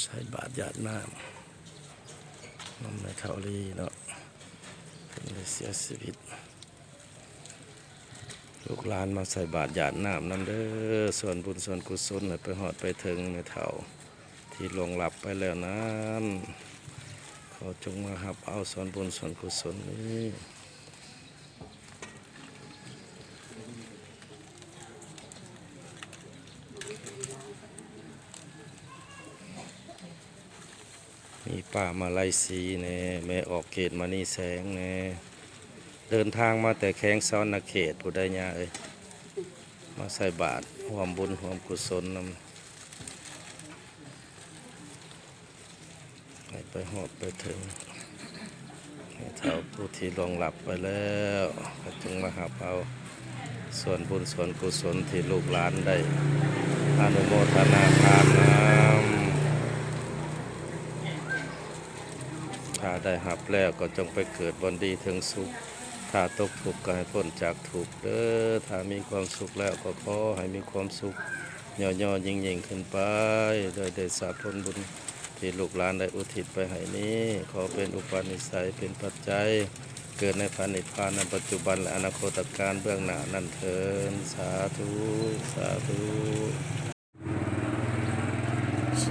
ໃສ່ບາດຢາດນ້ຳ ນຳແມ່ເຖົ້າລີເນາະ ເພິ່ນໄດ້ເສຍຊີວິດ. ລູກຫຼານມາໃສ່ບາດຢາດນ້ຳນຳເດີ້ ສ່ວນບຸນສ່ວນກຸສົນໃຫ້ໄປຮອດໄປເຖິງແມ່ເຖົ້າທີ່ລ່ວງລັບໄປແລ້ວນັ້ນ ຂໍຈົ່ງມາຮັບເອົາສ່ວນບຸນສ່ວນກຸສົນນີ້. ມີປ້າມາໄລສີແດ່ ແມ່ອອກເກດມະນີແສງແດ່ ເດີນທາງມາແຕ່ແຂວງສະຫວັນນະເຂດພຸ້ນໃດ໋ຍ່າເອີຍ ມາໃສ່ບາດຮ່ວມບຸນຮ່ວມກຸສົນນຳ ໃຫ້ໄປຮອດໄປເຖິງ ໃຫ້ເຖົ້າຜູ້ທີ່ລ່ວງລັບໄປແລ້ວ ກໍຈົ່ງມາຮັບເອົາ ສ່ວນບຸນສ່ວນກຸສົນທີ່ລູກຫຼານໄດ້ອະນຸໂມທະນາທານນຳ. ຖ້າໄດ້ຮັບແລ້ວກໍຈົ່ງໄປເກີດບ່ອນດີເຖິງສຸກ, ຖ້າຕົກທຸກກໍໃຫ້ພົ້ນຈາກທຸກເດີ້, ຖ້າມີຄວາມສຸກແລ້ວກໍຂໍໃຫ້ມີຄວາມສຸກ ຍໍໆຍິ່ງໆຂຶ້ນໄປ ດ້ວຍເດຊະຜົນບຸນທີ່ລູກຫຼານໄດ້ອຸທິດໄປໃຫ້ນີ້ ຂໍເປັນອຸປະນິໄສ ເປັນປັດໄຈ ເກີດໃນພະນິບພານໃນປັດຈຸບັນ ແລະ ອະນາຄົດຕະການເບື້ອງໜ້ານັ້ນເທີ້ນ. ສາທຸ ສາທຸ. ສ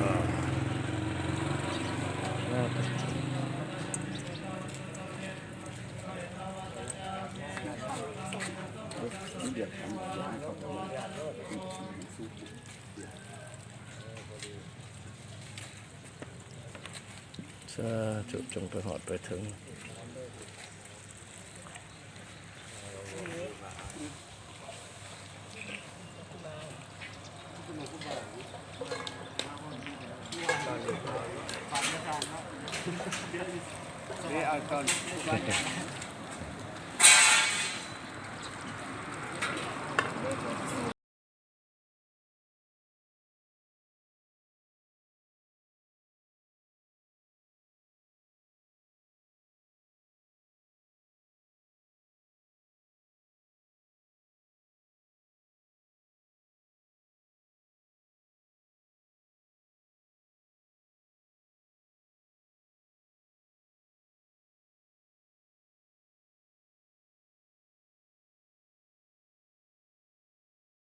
າທຸ ຈົ່ງໄປຮອດໄປເຖິງ.